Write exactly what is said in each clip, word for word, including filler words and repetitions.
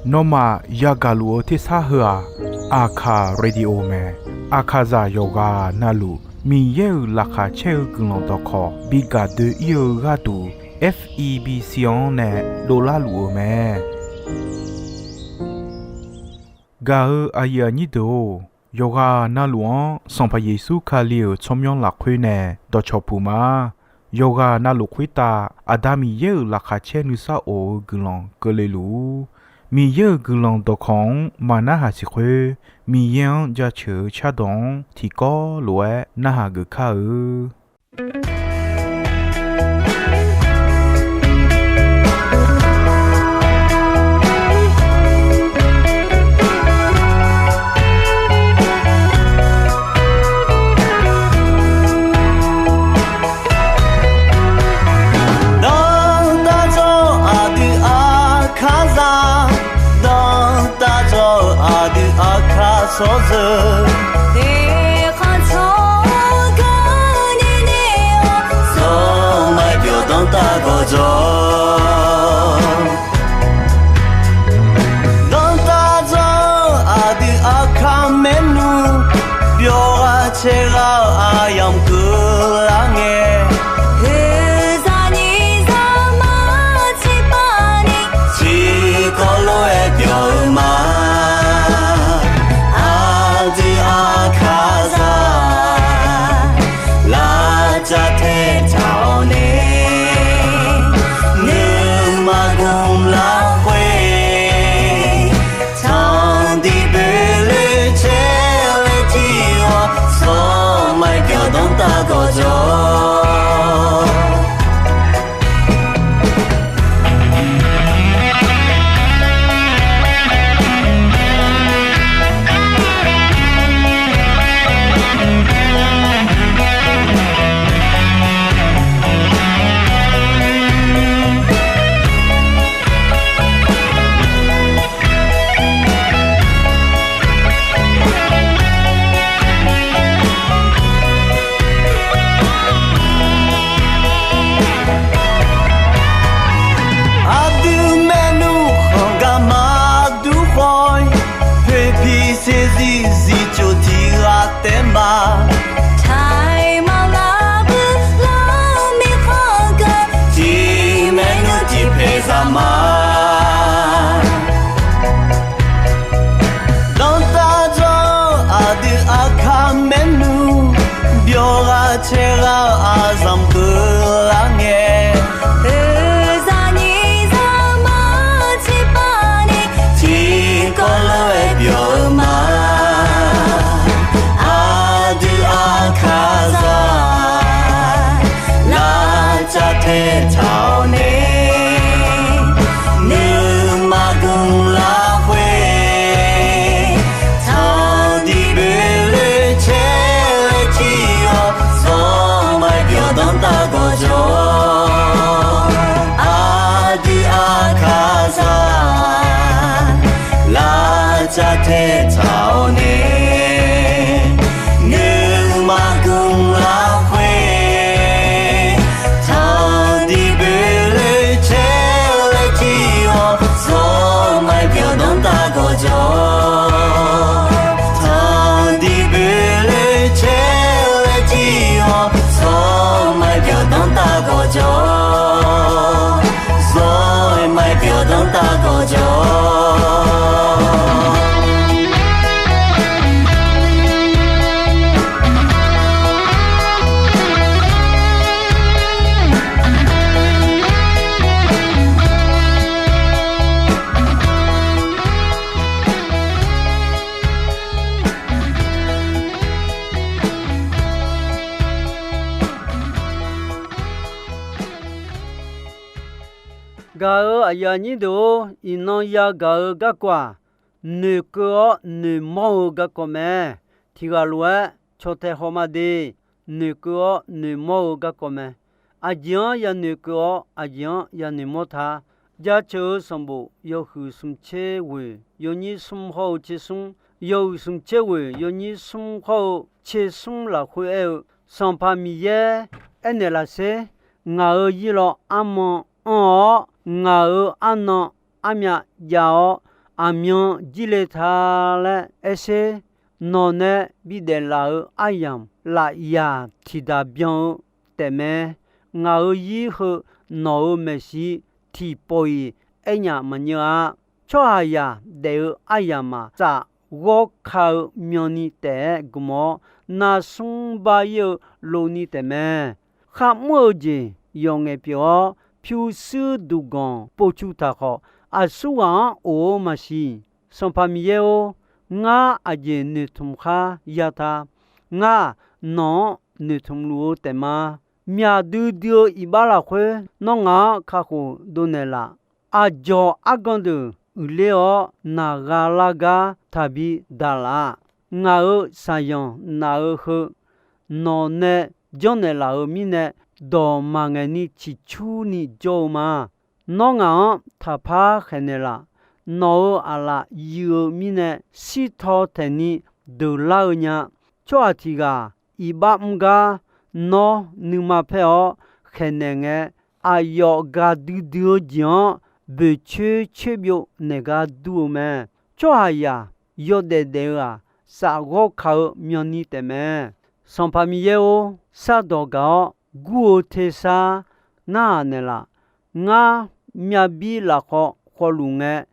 Nawmaf yagaq luf-eu tersar heu-aq, Aqkaq Radio mae. Aqkaqzaq yawqghaq navluf Miqyaer-euq laqkhaq caer-eu guiqlanq dawqkawq bi gaq doe-ir-eu gharduq, F E B C-anr nae dovlar luf-eu mae. Gaq-eu aqyuif aqnyir deuq-or, yawqghaq navluf-anr Sanqpaq Yeqsur Kali-euq tsawrmyanr lafkhoer nae dawqcawq puq ma. Yawqghaq navluf khoertav Aqda Miqyaer-euq laqkhaq caer nuisar of-eu guiqlanq keuvle luf-ur. Miqyaer-euq guiqlanq dawqkawq-anr maqnarhaq siq khoer, Miqyaer-anr jaceuq-eu cardawq-anr tiqkawv lof-aer narhaq geuf kar-eu. Dawqtawvluf aqdui Aqkaqzaq, dawqtawvluf aqdui Aqkaq sawrzeuq, eqkhanq tsawrganr nyaenae-awr, zawqmar byawq danrtav gawqjawq. Dawqtawvluf aqdui Aqkaq maernmr, byawq ghaq caer ghaq-eu aqyamq keuvlar ngae, oeqzaq nyiq zaqmar tsiqpavni, tiqkawv lof-aer byawq-eu ma. Aqdui Aqkaqzaq, lavcav taetaq-awr nae, nuima gmq lafkhoer, tanqdiq boeqloe caer laer tir-awr, zawqmar byawq danrtav gawqjawq. Aqdui maernmr khanq gar maqdur khawf-ir, poeqpiq saeqzir zifcof tiq ghaq taef ma. Taiq maqlar bui lar mirkhanq geu, tiq maernmr tiq paeq zaq ma. Dawqtawvluf aqdui Aqkaq maernmr, byawq ghaq caer ghaq-eu aqzanq keuvlar ngae, oeqzaq nyiq zaqmar tsiqpavni, tiqkawv lof-aer byawq-eu ma. Aqdui Aqkaqzaq, lavcav taetaq-awr nae, nuima gmq lafkhoer, tanqdiq boeqloe caer laer tir-awr, zawqmar byawq danrtav gawqjawq. Aqdui Aqkaqzaq, lavcav taetaq-awr nae, nuima gmq lafkhoer, tanqdiq boeqloe caer laer tir-awr, zawqmar byawq danrtav gawqjawq. Tanqdiq boeqloe caer laer tir-awr, zawqmar byawq danrtav gawqjawq. Zawqmar byawq danrtav gawqjawq. Gaq-euq aqyuif aqnyir deuq-or, iqnan yagaq-eu garkawv-aq, noeqkeuv-awr noeqmawr-eu garkawv mae. Tiq ghaq lof-aer caw tae haw ma de. Noeqkeuv-awr noeqmawr-eu garkawv mae. Aqjeq-anr yanoeqkeuv-awr, aqjeq-anr yanoeqmawr ta. Jaceuq-eu sanqbof yawhuiq smq tser ghoeq yawnyir smr hawr-eu tser smr, yawhuiq smq tser ghoeq yawnyir smr hawr-eu tser smr lafkhoer aer-eu, Sanqpaq Miqyaer aernaeq lafser, ngaq-euq yir law arman anr-awr, Ngaq-euq arnan armyav jav-awr, aqmyan jirle ta laer aer sher. Nawq nae bidaef laf-euq aryamq lafyaq tiqdaq byan-eu taefmae. Ngaq-euq yir heu nawq-euq maeqshi tiqpawf-iq aernyaf maqnyeur-a. Tsawrhaqzaq daef-eu aryamq maqsaf ghawr ka-eu myanni taef-aer gmq-awr, narsmr bar ir-eu loni taefmae. Kharmr-eu jeq yawqngaef pyeuf-awr, pyurshuir duqganq povcu taq khawf, aqsurghaq-anr of-eu maqsiq. Sanqpaq Miqyaer-or, ngar aqjeq noeqtmq khar ya ta. Ngar nawq-anr noeqtmq luf-eu taefma. Myaq duidui-eu iqbax lafkhoer nawr ngaq-anr kakhof dovnaeq laf. Aqdzawq argan deuq uiqler-awr naq gha lar gar taqbi daq laf-a. Ngaq-euq shaqzanq naq-eu heu nawq nae janrnaeq laf-euq mirnae, dawq maqngaeq ni ciqcurni jawr-eu ma. Nawr ngaq-anr taqpar khaeqnaeq laf. Nawq-euq aqlaf yuiq-eu mirnae, shirtaw taeqni deuqlar-eu nya. Tsawrhaq tiq ghaq iqbax mr gar nawr nuima paer-awr khaeqnaeq ngae, aqyawf gaqdui dui-eu jeq-anr boeqcoer coer byov naeq gar dur-eu mae. Tsawrhaqzaq yawdaef daef-eu-aq, saf ghawr ka-eu myanni taefmae. Sanqpaq Miqyaer-or, shardawq gaq-awr gur-eu tersar narhaq naeqlaf. Ngar myavbir lafkhawv khawvluf ngae,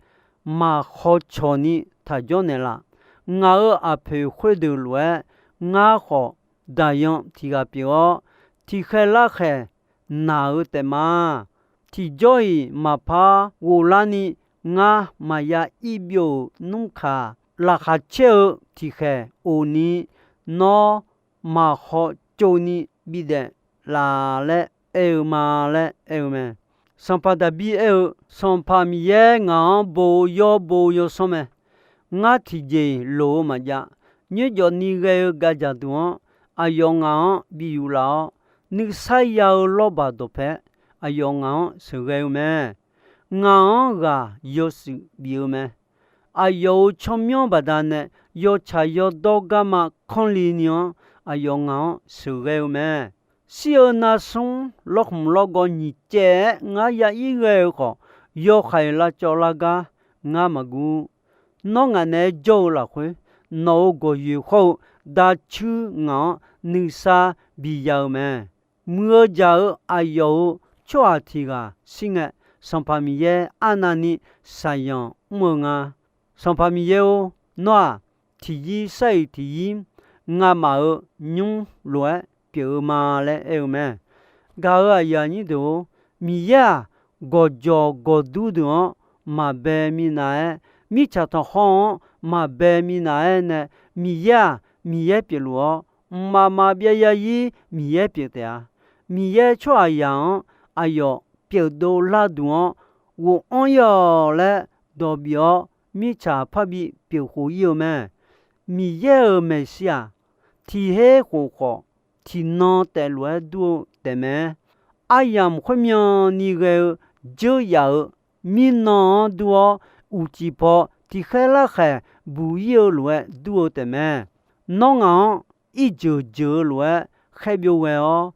maq khawcawq ni taq jawr naeqlaf. Ngaq-euq aqpoeq khoerdeuq lof-aer, ngar khawf daqyan tiq ghaq pyeuf-awr, tiqkhaeq larkhaeq naq-eu taefma. Tiqjawr-iq maqpar ghoflarni, ngar maqya ir byov-euq nmr kaq laqkhaq caer-eu tiqkhaeq of ni, nawr maq khawcov ni bidaef laf laer aer-eu ma laer aer-eu mae. Sanqpaq Daqbir aer-eu, Sanqpaq Miqyaer ngaq-anr bo-eu yawr bo-eu yawsanr mae. Ngar tiqjeq-iq loq-eu maqjav. Nyoerjawf ni ghae-eu gaqdzaq duq-anr aqyawf ngaq-anr bi yuflaf-awr, nuisar ya-eu lawrbaq dawqpae aqyawf ngaq-anr sheuqghae-eu mae. Ngaq-anr ghaq yawshuif bif-eu mae. Aqyawf-euq tsawrmyanr baqdanae yawtsaq yawdawr garma kanrli ni-anr aqyawf ngaq-anr sheuqghae-eu mae. Shir-eu narsmr lawrkhmq lawrgawv nyiq caev-aer ngar ya ir ghae-eu khawf, yawhaiq lavcawv lar gar ngar maqguv. Nawr ngaq naeq-aer jawr-eu lafkhoer, nawq-euq gawqyoeq hawr-eu dacuir ngaq-anr nuisar biya-eu mae. Muiq-eu jaq-eu aqyawf-euq tsawrhaq tiq ghaq shir ngae, Sanqpaq Miqyaer arnavni shaqzanq mr-eu nga. Sanqpaq Miqyaer-or, nawr-aq, tiqyir sar-iq tiqyir ngamaf-euq nymr lof-aer pyeuf-eu ma laer aer-eu mae. Gaq-euq aqyuif aqnyir deuq-or, Miqyaer-aq, gawqjawq gawqdur deuq-anr maqbae minav-aer, mirtsaq tanqkhawr-anr maqbae minav-aer nae, Miqyaer-aq, Miqyaer pyeufluf-awr, mqmaq maqbyav zarzir Miqyaer pyeuf taef-a. Miqyaer tsawrhaqzaq-anr aqyawf pyeufdov larduq-anr ghof-anr ir-awq laer dawq bif-awr, mirtsaq parbi pyeufkhof ir-eu mae. Miqyaer-euq maeqshi-aq, tiq her khof khawf, tiqnan taef lof-aer dur-eu taefmae. Aryamq khoermyan ni ghae-eu dzeur yaf-eu mirnan-anr dur-awr, uqcif paw tiq khaer larkhaeq buq ir-eu lof-aer dur-eu taefmae. Nawr ngaq-anr irjeuq jeuq-eu lof-aer khaer byov ghae-awr,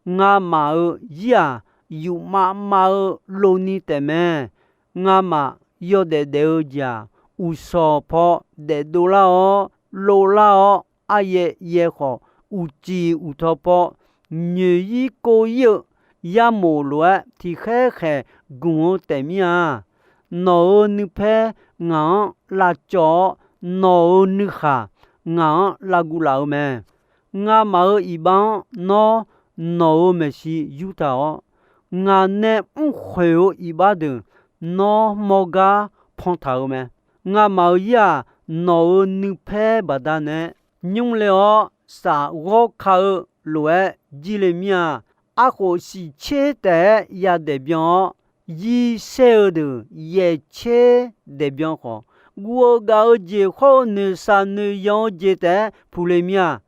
ngamaf-euq zir-aq, yufmav mav-eu lov ni taefmae. Ngamaf yawdaef daef-eu jeq-aq, uqshawq paw daefdov lar-awr, lov lar-awr, aryaev yaev khawf, uqcif uqtaw paw nyoeq ir kov ir-eu yamof lof-aer tiq khaer khaeq gmq-eu taef mir-a. Nawq-euq nuipaer ngaq-anr lavcawv-awr, nawq-euq nuikhaq ngaq-anr lavguv laf-eu mae. Ngamaf-euq iqbax-anr nawr nawq-euq maeqshi yurtaq-awr, ngaq nae mrkhoeq-eu iqbax deuq nawr mawr gar pantaq-eu mae. Ngamaf-euq zir-aq, nawq-euq nuipaer baqdanae nymr le-awr, saf ghawr ka-eu lof-aer jir le mir-a. Arkhof siqtser taef-aer yadaef byan-awr, zir saer-eu deuq yaeq tser daef byan khawf, guv-eu gaf-eu jeq hawr-eu noeqshaq noeqyanq-eu jeq taef-aer puq le mir-a.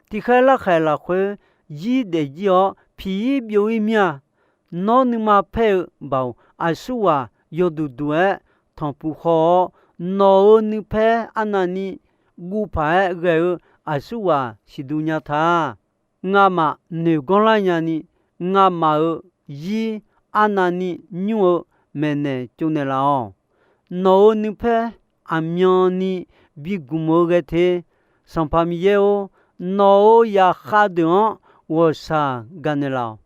Tiq khaer larkhaeq lafkhoer zir daefjir-awr piq ir byov ir mir-a. Nawr nuima paer-eu baoq aqsurghaq yawduq duq-aer tanqpuq haw-awr, nawq-euq nuipaer arnavni guv paq-aer ghae-eu aqsurghaq siqduq nya ta. Ngamaf noeq ganr lar nyani, ngamaf-euq zir arnavni nymr-eu maeqnaeq tsovnaeq laf-awq. Nawq-euq nuipaer aqmyanni bi gmq-eu ghae te. Sanqpaq Miqyaer-or, nawq-euq zaqkhav deuq-anr ghawqshaq gaqnaeq laf-awq.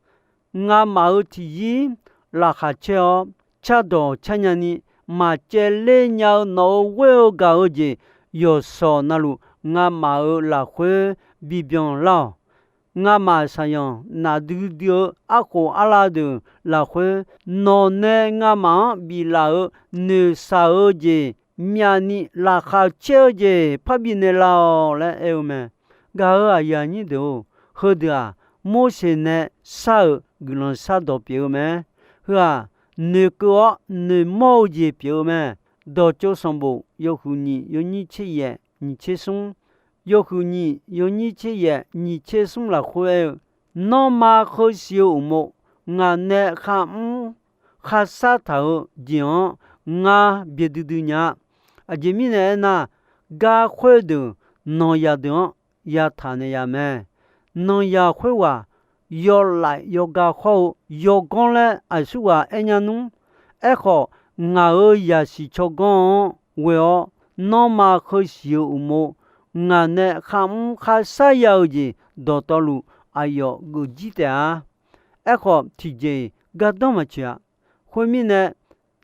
Ngamaf-euq tiqzir laqkhaq caer-awr, cardawq carnya ni maqcaevler nya-eu nawq-euq ghoer-eu gaq-eu jeq yawqshawq navluf, ngamaf-euq lafkhoer bibyan lar-awq. Ngamaf saqyanq nafdui dui-eu arkhof arlav deuq lafkhoer, nawq nae ngamaf-anr biflaf-euq noeqshaq-eu jeq myavni laqkhaq caer-eu jeq parbi naeqlaf-awq laer aer-eu mae. Gaq-euq aqyuif aqnyir deuq-or, heudeuq-aq, Morseq nae shar-euq guiqlanq shardawq pyeuf-eu mae. Heu-aq, noeqkeuv-awr noeqmawr-eu jeq pyeuf-eu mae. Dawqtsov sanqbof yawhuiq nyiq yawnyir tser yaef nyiq tser smr, yawhuiq nyiq yawnyir tser yaef nyiq tser smr lafkhoer aer-eu, Nanrma heu siq-eu uqmov ngaq nae kharmr kharshar taq-eu jeq-anr ngar byaerdui dui nya-a. Aqjeq mirnae aernar, gar khoerdeuq nanqzaq deuq-anr yataq naeq yaf mae. Nanqzaq khoerghaq yawlaef yawga khawr-eu yawganr laer aqsurghaq aernya nmr. Aerkhawf, ngaq-euq zaqsiq tsawrganr-anr ghoe-awr, nanrma heu siq-eu uqmov ngaq nae kharmr kharshar ya-eu jeq dawqtawvluf aqyawf geuf jir taef-a. Aerkhawf, tiqjeq-iq gardanr maqtsoeq-a. Khoermirnae,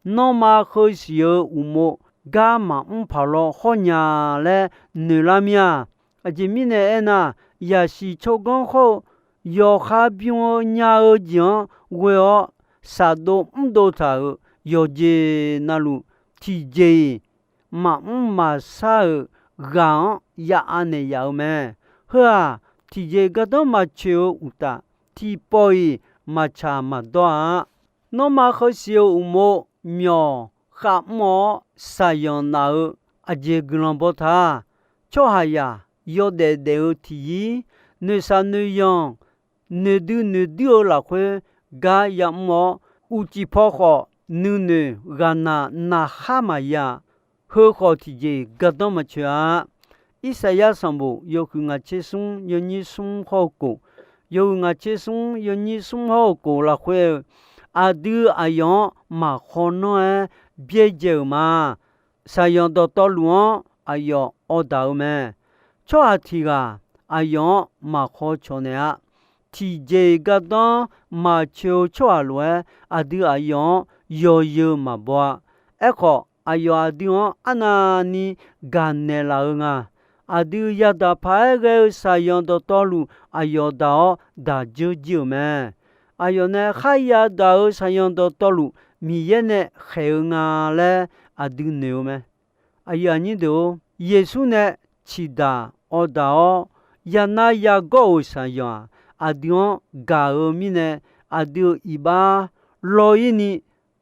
nanrma heu siq-eu uqmov gar maqmr paq law hawr nya laer noeqlar mir-a. Aqjeq mirnae aernar, zaqsiq tsawrganr hawr-eu yawqha bym-eu nya-eu jeq-anr ghoe-awr, shafdov mrdov taq-euq yawqjeq navluf, tiqjeq-iq maqmr maqshar-euq ghaq-anr ya anaeq yaf-eu mae. Heu-aq, tiqjeq gardanr maqtsoeq-eu uqtaf, tiqpawf-iq maqtsaq maqdawr-a. Nanrma heu siq-eu uqmov myawq khavmr-awr shaqzanq naf-eu aqjeq guiqlanq baw ta. Tsawrhaqzaq yawdaef daef-eu tiqzir, noeqshaq noeqyanq noeqdui noeqdui-eu lafkhoer gar yamr-awr, uqcif paw khawf nuinoeq ghaqnaq naqkhar maqya. Heu khawf tiqjeq-iq gardanr maqtsoeq-a. Irsaqyar sanqbof yawhuiq ngaq tser smr yawnyir smr hawr-eu kof, yawhuiq ngaq tser smr yawnyir smr hawr-eu kof lafkhoer-eu, aqdui aqyawf-anr maqkhawr nanr-aer byaerdzae-euq ma. Shaqzanq dawqtawvluf-anr aqyawf awrdaq-eu mae. Tsawrhaq tiq ghaq aqyawf-anr maqkhawr cawq naeq-a. Tiqjeq-iq gardanr maqtsoeq-eu tsawrhaq lof-aer, aqdui aqyawf-anr yawzeu maqbaw-a. Aerkhawf, aqyawf aqdui-anr arnavni gaqnaeq laf-eu nga. Aqdui yadaq paq-aer ghae-eu shaqzanq dawqtawvluf aqyawf daq-awr daq dzeur jir-euq mae. Aqyawf nae kharya daq-euq shaqzanq dawqtawvluf Miqyaer nae khaeq-eu nga laer aqdui noeq-eu mae. Aqyuif aqnyir deuq-or, Yeqsur nae ciqdaq awrdaq-awr, yanar yagawr-euq shaqzanq-aq, aqdui-anr gaq-eu mirnae, aqdui-euq iqbax law-ir ni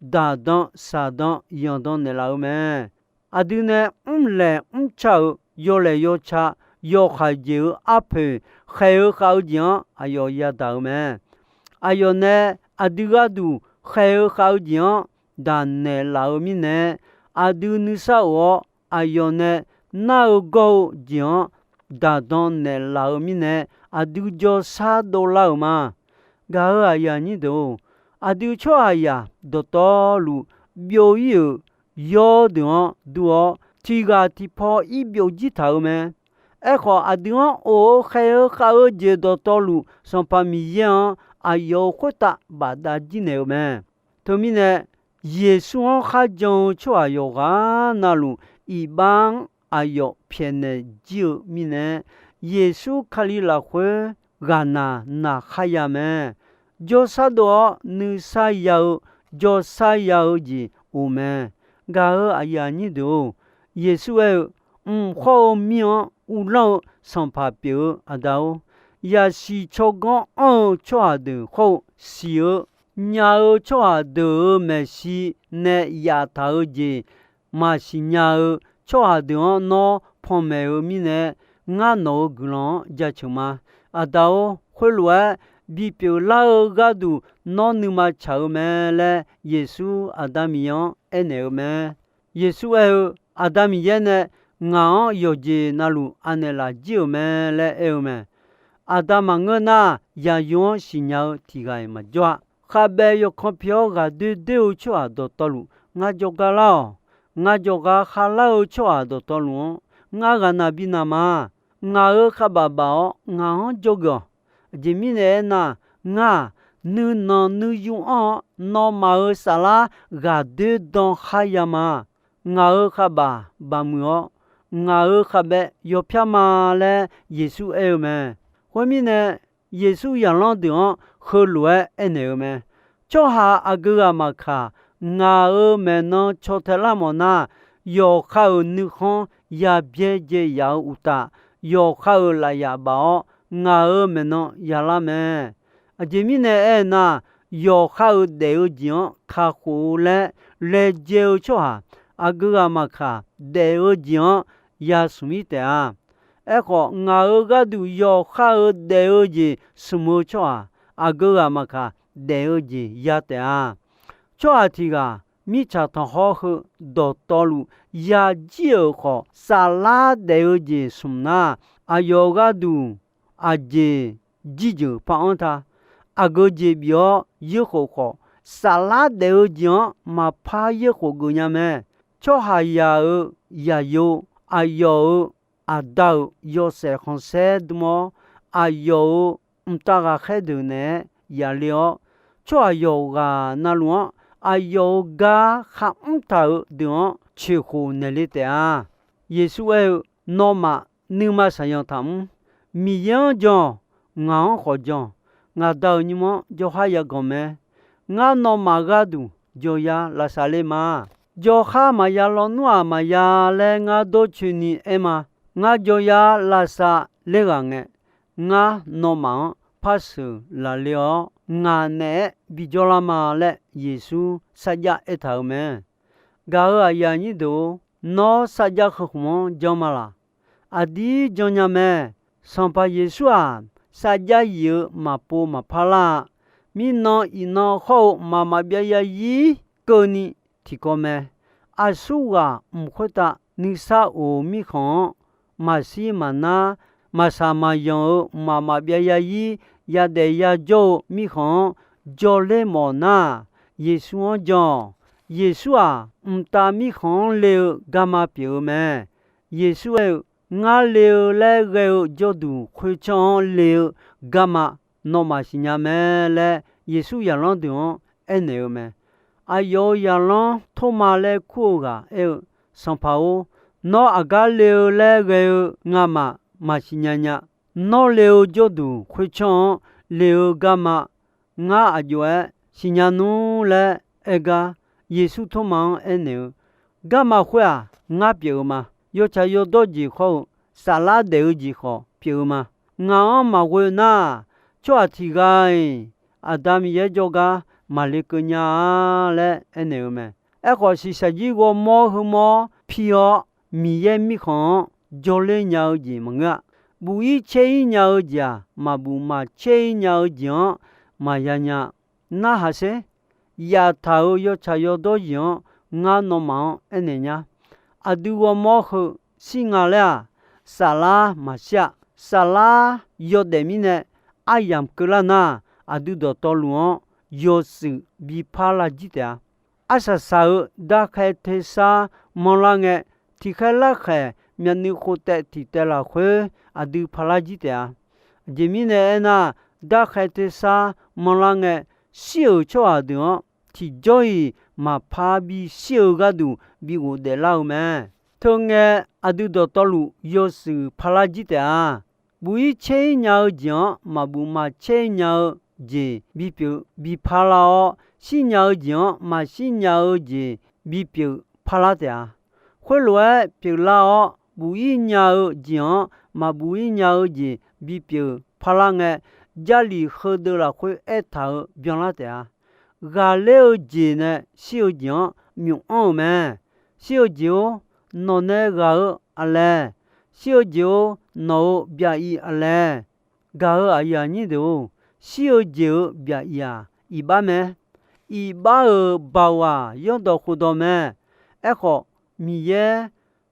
daqdan shaqdan yanqdan naeqlaf-eu mae. Aqdui nae mrlaeq mrca-euq yawlaeq yawca yawkhav jeq-euq arpoeq khaeq-eu khav-eu jeq-anr aqyawf yadaq-eu mae. Aqyawf nae aqdui gharduq khaeq-eu khav-eu jeq-anr daq naeqlaf-eu mirnae, aqdui nuisar of-awr aqyawf nae nar-eu gawr-eu jeq-anr daqdan naeqlaf-eu mirnae, aqdui jawrshar dovlar-euq ma. Gaq-euq aqyuif aqnyir deuq-or, aqdui tsawrhaqzaq dawqtawvluf byov-ir-euq yawr deuq-anr dur-awr, tiq ghaq tiq paw ir byovjir taq-euq mae. Aerkhawf, aqdui-anr of-eu khaeq-eu khav-eu jeq dawqtawvluf, Sanqpaq Miqyaer-anr aqyawf-euq khoertav bafdav jir naeq-eu mae. Teumirnae, Yeqsur-anr kharjan-eu tsawrhaq yawqghaq navluf, iqbax-anr aqyawf pyaeqnaeq jir-eu mirnae, Yeqsur Kali lafkhoer ghaqnaq naqkhar ya mae. Jawrshar dov-awr nuisar ya-eu, jawrshar ya-eu jeq of mae. Gaq-euq aqyuif aqnyir deuq-or, Yeqsur aer-eu, Mq khawr-eu mir-anr uvlanr-eu sanqpaq pyeuf-eu Aqda-or, yasiq tsawrganr anr-eu tsawrhaq deuq khawr-eu siq-eu nya-eu tsawrhaq deuq-euq maeqshi nae yaftaq-eu jeq maqsiq nya-eu tsawrhaq deuq-anr nawr panmaeq-eu mirnae, ngar nawq-euq guiqlanq-anr jaceuq ma. Aqda-or, khoerlof-aer bipyeuf lar-eu gharduq nawr nuima tsaq-eu mae laer, Yeqsur Aqda Miqyaer-anr aernaeq-eu mae. Yeqsur aer-eu, Aqda Miqyaer nae ngaq-anr yawqjeq navluf anaeq laf jir-euq mae laer aer-eu mae. Aqda maqngeur nar, yaqyo-anr siqnya-eu tiq ghaq-iq maqjawr-a. khavbaev yawkan pi-awr ghaqdoer doer-eu tsawrhaq dawqtawvluf ngar jawrgar lar-awq. Ngar jawrgar khavlar-eu tsawrhaq dawqtawvluf-anr ngar ghaqnaq bi naq ma. Ngaq-euq khavbaf baf-awr ngaq-anr jawrgeuf-awq. Aqjeq mirnae aernar, ngar-aq, nuinanq nuiyu anr-awr nawmaf-euq saflar ghaqdoer dan kharya ma. Ngaq-euq khavbaf baf muiq-awr, ngaq-euq khavbaev yawpyar ma laer Yeqsur aer-eu mae. Khoermirnae, Yeqsur zaqlanr deuq-anr heulof-aer aernaeq-eu mae. Tsawrhaq aqgeu ghaq maqkaq, ngaq-euq maeqnan caw tae lar mawf nar, yawqha-euq nuikhanr yabyaer dzae yaf-eu uqtaf, yawqha-euq lafyaf baf-awr ngaq-euq maeqnan yalar mae. Aqjeq mirnae aernar, yawqha-euq daef-eu jeq-anr kakhof-eu laer laejae-eu tsawrhaq aqgeu ghaq maqkaq, daef-eu jeq-anr yasmq-ir taef-a. Aerkhawf, ngaq-euq gharduq yawqha-euq daef-eu jeq smq-eu tsawrhaq aqgeu ghaq maqkaq, daef-eu jeq ya taef-a. Tsawrhaq tiq ghaq mirtsaq tanqkhawr heu dawqtawvluf yajir-euq khawf, saflar daef-eu jeq smq nar, aqyawf gharduq aqjeq jirjeuq par-anr ta. Aqgeu jeq bif-awr yoerkhof khawf, saflar daef-eu jeq-anr maqpar yoerkhof geuf nya mae. Tsawrhaqzaq-euq zaqyo, aqyawf-euq aqda-euq yawshaef khanqsaer dm-awr, aqyawf-euq mqtav ghaqkhaer deuq naeq-aer yale-awr, tsawrhaq yawqghaq na luf-anr aqyawf-euq gar kharmr taq-euq deuq-anr coeqkhof naeqle taef-a. Yeqsur aer-eu, Nawmaf nuima saqyanq taqmr. Miqyaer-anr jan-awq. Ngaq-anr khawf jan-awq. Ngaq Da-euq nymr-anr jawrkhar yaganq mae. Ngar nawmaf gharduq jawryar lavsav ler ma. Jawrkhar maqya lawnmr-aq maqya laer ngar dawrcoeni aer ma. Ngar jawryar lavsav ler ghaq ngae, ngar nawmaf-anr par sheuq laf le-awr, ngaq naeq-aer bijawr lar ma laer Yeqsur sarjax aertaq-euq mae. Gaq-euq aqyuif aqnyir deuq-or, nawr sarjax heu khmq-anr jan ma laq? Aqdir jan nya mae. Sanqpaq Yeqsur-aq, sarjax yif-eu maqpov maqpar lar-a. Mirnan iqnan hawr-eu mqmaq maqbyav yazir keuvni tiqkawv mae. Aqsurghaq mq khoertav nuisar of-eu mirkhanq-anr maqshir maqnar, maqsaq maqyanq-eu mqmaq maqbyav yazir yadaef yajawr-eu mirkhanq-anr jawrler mawf nar, Yeqsur-anr jan-awq. Yeqsur-aq, mqtav mirkhanq-anr le-eu garma pyeuf-eu mae. Yeqsur aer-eu, Ngar le-eu laer ghae-eu jawrduq khoertsanr-anr le-eu garma nawmaf siqnya mae laer, Yeqsur zaqlanr deuq-anr aernaeq-eu mae. Aqyawf-euq zaqlanr Tormav laer kur-eu ghaq aer-eu, Sanqpaq-or, nawr aqgar le-eu laer ghae-eu ngamaf maqsiq nya nya. Nawr le-eu jawrduq khoertsanr-anr le-eu garma ngar aq jov-aer siqnya nmr laer aer gar, Yeqsur Tormav-anr aernaeq-eu, Garma khoer-aq, ngar pyeuf-eu ma. Yawtsaq yawdawr jeq khawr-eu, saflar daef-eu jeq khawf pyeuf-eu ma. Ngaq-anr maqghoe nar, tsawrhaq tiq ghaq-iq Aqda Miqyaer jawrgar maqle keuv nya-a laer aernaeq-eu mae. Aerkhawf, shiqshaq jir ghawrmawr heumawr pi-awr, Miqyaer mirkhanq-anr jawrler nya-eu jeq maqngeur-a. Buf-ir caer-ir nya-eu jeq-aq, maqbuf maqcaer-ir nya-eu jeq-anr maqya nya. Narhaq sher. Yaftaq-euq yawtsaq yawdawr jeq-anr ngar nawmaf-anr aernaeq nya. Aqdui ghawrmawr heu shir nga laer-aq, saflar maqshir-a. Saflar yawdaef mirnae aryamq keuvlar nar, aqdui dawqtawvluf-anr yawshuif bi parlar jir taef-a. Arsaq saq-euq darkhae tersar manrlar ngae, tiqkhaer larkhaeq myavnuiv khof taev tiq taev lafkhoer aqdui parlar jir taef-a. Aqjeq mirnae aernar, darkhae tersar manrlar ngae, shir-euq tsawrhaq deuq-anr tiqjawr-iq maqpar bishir-eu gharduq bi ghofdaef lar-eu mae. Teungae, aqdui dawqtawvluf yawshuif parlar jir taef-a. Buf-ir caer-ir nya-eu jeq-anr maqbuf maqcaer-ir nya-eu jeq bipyeuf bi parlar-awr, shirnya-eu jeq-anr maqshir nya-eu jeq bipyeuf parlar taef-a. Khoerlof-aer pyeuflar-awr, buf-ir nya-eu jeq-anr maqbuf-ir nya-eu jeq bipyeuf parlar ngae, Jarlif heudeuv lafkhoer aertaq-euq byanlar taef-a. Ghaqler-eu jeq nae shir-eu jeq-anr myof anr-euq mae. Shir-eu jeq-or, nawq nae ghaq-eu aqlaeq? Shir-eu jeq-or, nawq-euq byaq-iq aqlaeq? Gaq-euq aqyuif aqnyir deuq-or, shir-eu jeq-euq byaq-iq-aq, iqbax mae. Iqbax-euq baoq-aq, zanrdawq khofdawq mae. Aerkhawf, Miqyaer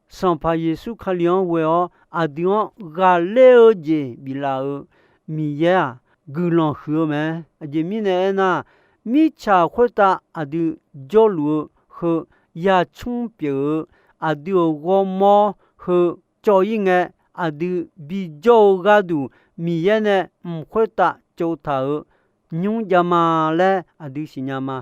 Sanqpaq Yeqsur Kali-anr ghoe-awr aqdui-anr ghaqler-eu jeq biflaf-euq Miqyaer-aq, guiqlanq huiq-eu mae. Aqjeq mirnae aernar, Mirtsaq khoertav aqdui jawrluf-eu heu yacmr pyeuf-eu, aqdui-euq ghawrmawr heu cawv-ir ngae, aqdui bijawr-eu gharduq Miqyaer nae mq khoertav tsovtaq-euq nymr jav ma laer aqdui siqnya ma.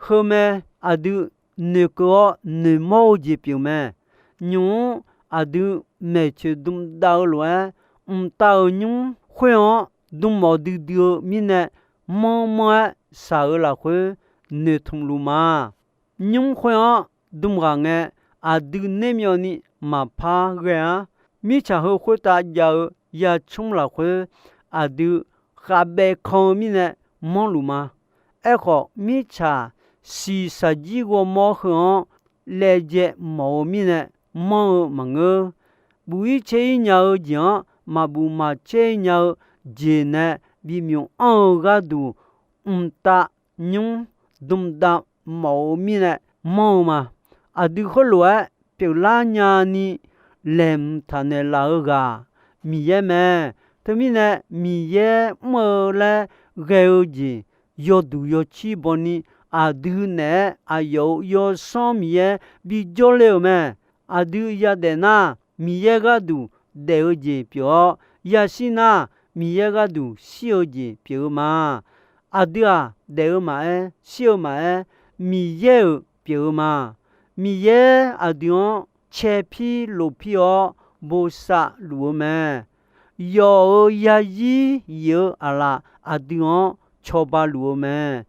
Heu mae, aqdui noeqkeuv-awr noeqmawr-eu jeq pyeuf mae. Nymq-mr aqdui maeqtsoeq dmdav-eu lof-aer, mqtav-euq nymr khoer-anr dm mawf duidui-eu mirnae, manr manr-aer shaq-eu lafkhoer noeqtmq luf ma. Nymr khoer-anr dm ghaq ngae, aqdui nermyawvni maqpar ghae-ar. Mirtsaq heu khoertav jav-eu yacmr lafkhoer aqdui khavbaev kan-eu mirnae manrluf ma. Aerkhawf, mirtsaq shiqshaq jir ghawrmawr heu-anr laejae mawf-eu mirnae manr-eu maqngeur. Buf-ir caer-ir nya-eu jeq-anr maqbuf maqcaer-ir nya-eu jeq nae bimyuf anr-eu gharduq, mqtav nymr dmdav mawf-eu mirnae manr-eu ma. Aqdui khoerlof-aer pyeuflar nyani laeqhmq taq naeqlaf-eu ghaq Miqyaer mae. Teumirnae, Miqyaer mr-eu laer ghae-eu jeq yawduq yawcir bawni, aqdui naeq-aer aqyawf-euq Yawsanr Miqyaer bijawr le-euq mae. Aqdui yadaef nar, Miqyaer gharduq daef-eu jeq pyeuf-awr, yashir nar, Miqyaer gharduq shir-eu jeq pyeuf-eu ma. Aqdui-aq, daef-eu maqaer, shir-eu maqaer, Miqyaer-euq pyeuf-eu ma. Miqyaer aqdui-anr caepir lofpir-awr bosav luf-eu mae. Yawf-euq yazir yif-eu aqlaf aqdui-anr cawba luf-eu mae.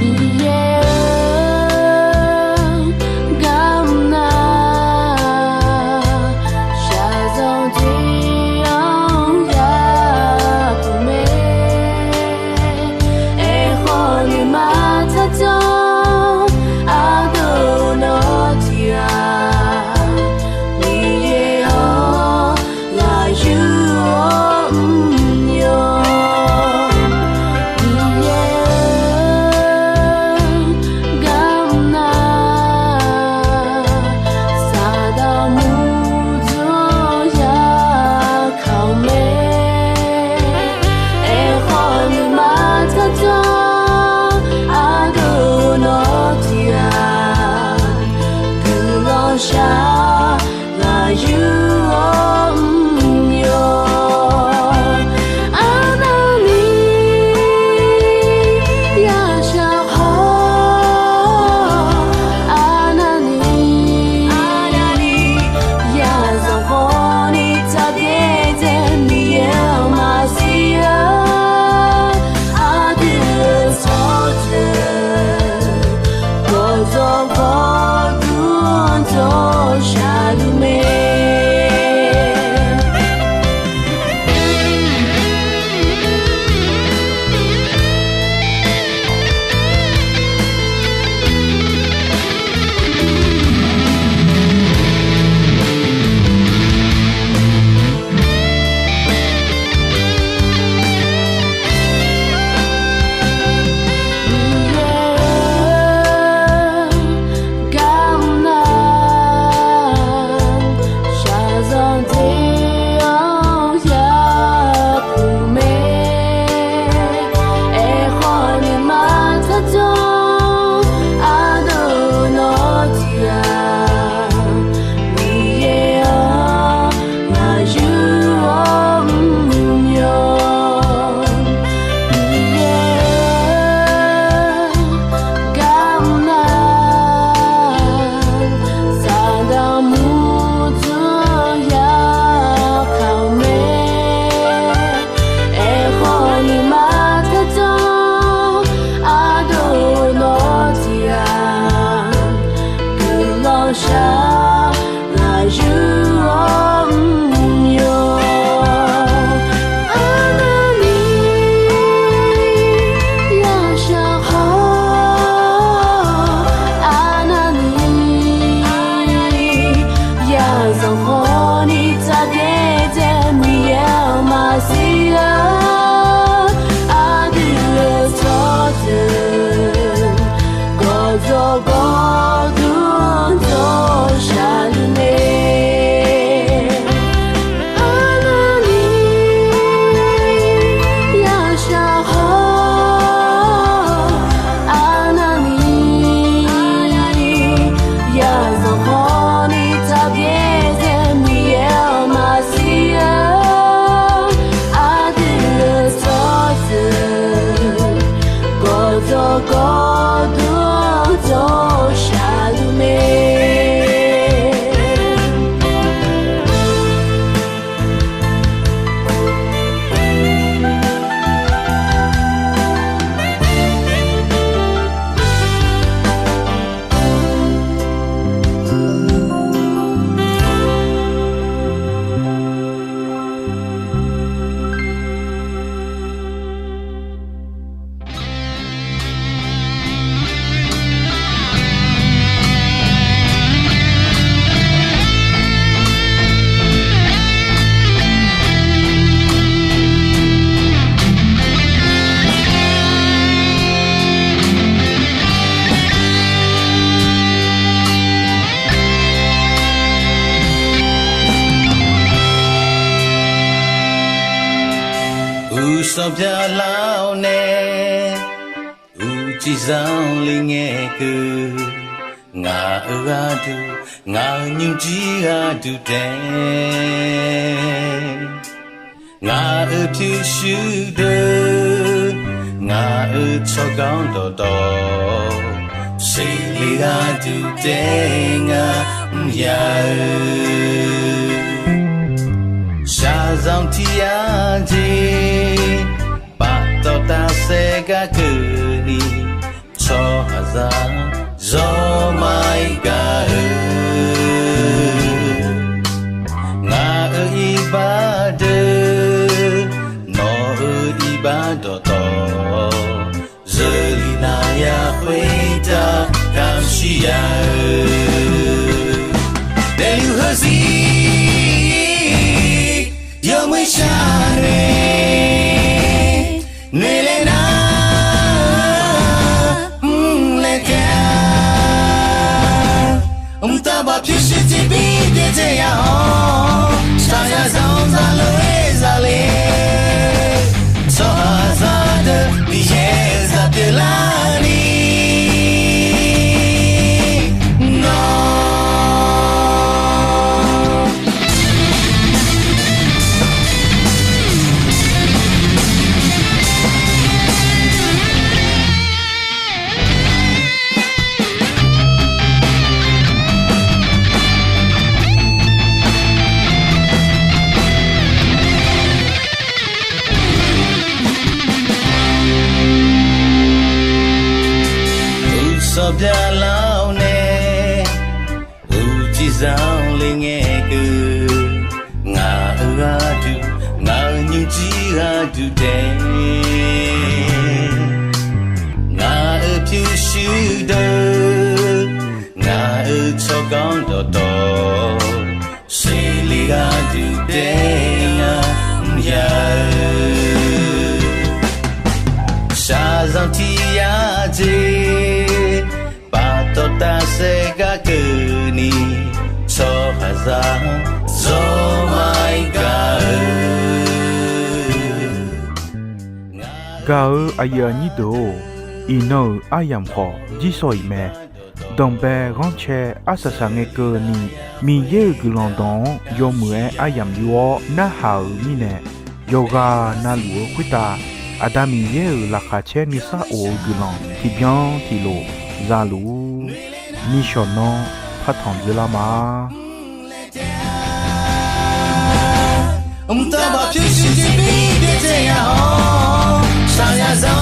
Miqyaer-eu, garmr nar, shaqzanq tiq-anr Dawqtawv gawrduq-anr dawq shaqluf mae. Uqsawq byaqlar-awr nae, uqcif zanqler ngae keuv, ngaq-euq gharduq, ngaq-euq nymrjir gharduq taef, ngaq-euq pyurshuir deuq, ngaq-euq tsawrganr dawqtawv, seqle gharduq taef ngar mr ya-eu, shaqzanq tiq yar jeq, paftawf tafsaef gar keuvni, tsawrhaqzaq zawr maqir gaq-eu, ngaq-euq iqbax deuq, nawq-euq iqbax dawqtawv, zeurlif navya khoertav kamq shir ya-eu, daefluf heuzir yawmuiq shar nae, noeqlaer nar mrlaer taef-a. Mqtav baf pyurshuir tiqbir byaerdzae ya-awr, shaqzanq zaqloq aer zale, tsawrhaqzaq deuq Miqyaer-euq zaq pyeuflarni, nawr Uqsawq byaqlar-awr nae, uqcif zanqler ngae keuv, ngaq-euq gharduq, ngaq-euq nymrjir gharduq taef, ngaq-euq pyurshuir deuq, ngaq-euq tsawrganr dawqtawv, seqle gharduq taef ngar mr ya-eu, shaqzanq tiq yar jeq, paftawf tafsaef gar keuvni, tsawrhaqzaq zawr maqir gaq-eu. Gaq-eu aqyuif aqnyir deuq-or, iqnan-euq aryamq khawf jirsawq iq mae. Danqbae ghanrcae arsaq saq ngae keuvni, Miqyaer-euq guiqlanq dawq-anr yawmuiq-aer aryamq yur-awr narhaq-euq mirnae, yawqghaq navluf-eu khoertav Aqda Miqyaer-euq laqkhaq caer nuisar of-eu guiqlanq tiqbyan tiqlof za luf-ur. Nishawq nanr partanq dzeurlar ma. Mqtav baf pyurshuir tiqbir byaerdzae ya-awr, shaqzanq